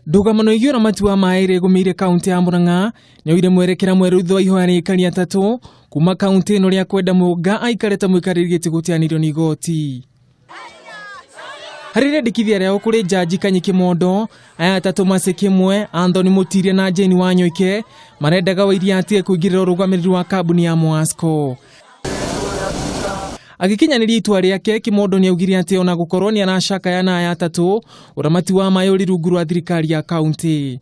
Ndũgamano ĩgiĩ ũramati wa maĩ ĩrĩa ĩgũmĩire kaunti ya Murang'a nĩyoire mwerekera mwerũ thutha wa ihoya rĩa aikari atatũ kuma kaunti ĩno rĩa kwenda Mũnga aikare ta mũikarĩri gĩtĩ gũteanĩrio nĩ igoti. Harĩ rĩendekithia rĩao kũrĩ Jaji Kanyi Kimondo, aya atatũ Mercy Kĩmwe, Anthony Mũtiria na Jane Wanyoike marendaga Wairia atige kũingĩrĩra ũrũgamĩrĩri wa kambuni ya Mwasco. Agĩkinyanĩria itua rĩake, Kimondo nĩaugire atĩ ona gũkorwo nĩaracakaya na aya atatũ, ũramati wa maĩ ũrĩ rungu rwa thirikari ya kaunti.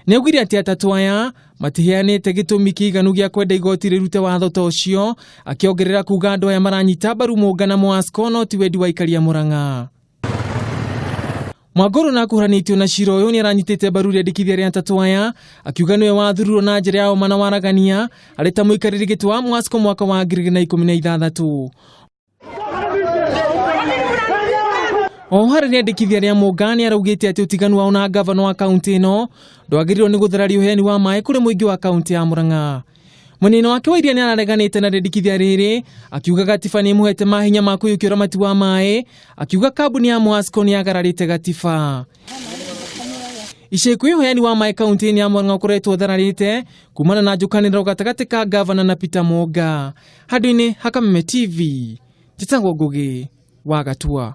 Nĩaugire atĩ atatũ aya matiheanĩte gĩtũmi kĩiganu gĩa kwenda igoti rĩrute watho ta ũcio, akĩongerera kuga andũ aya maranyita mbaru Mũnga na Mwasco no ti wendi wa aikari a Murang'a. Mwangũrũ na akuhanĩtio na cira ũyũ nĩaranyitĩte mbaru rĩendekithia rĩa atatũ aya, akiuga nĩwe wathurirwo na njĩra ya ũma na waragania arĩ ta mũikarĩri gĩtĩ wa Mwasco mwaka wa 2016. O harĩ rĩendekithia rĩa Mũnga nĩaraugĩte atĩ ũtiganu wao na ngavana wa kaunti ĩno ndwagĩrĩirwo nĩ gũthararia ũheani wa maĩ kũrĩ mũingĩ wa kaunti ya Murang'a. Mũnini wake wa iria nĩarareganĩte na rĩendekithia rĩrĩ akiuga gatiba nĩĩmũhete mahinya ma kũiyũkia ũramati wa maĩ, akiuga kambuni ya Mwasco nĩyagararĩte gatiba. Ica ikuhĩ ũheani wa maĩ kaunti-inĩ ya Murang'a ũkoretwo ũthararĩte kumana na njũkanĩrĩro gatagatĩ ka ngavana na Peter Mũnga. Handũ-inĩ ha Kameme TV, njĩtagwo Ngũgĩ wa Gatua.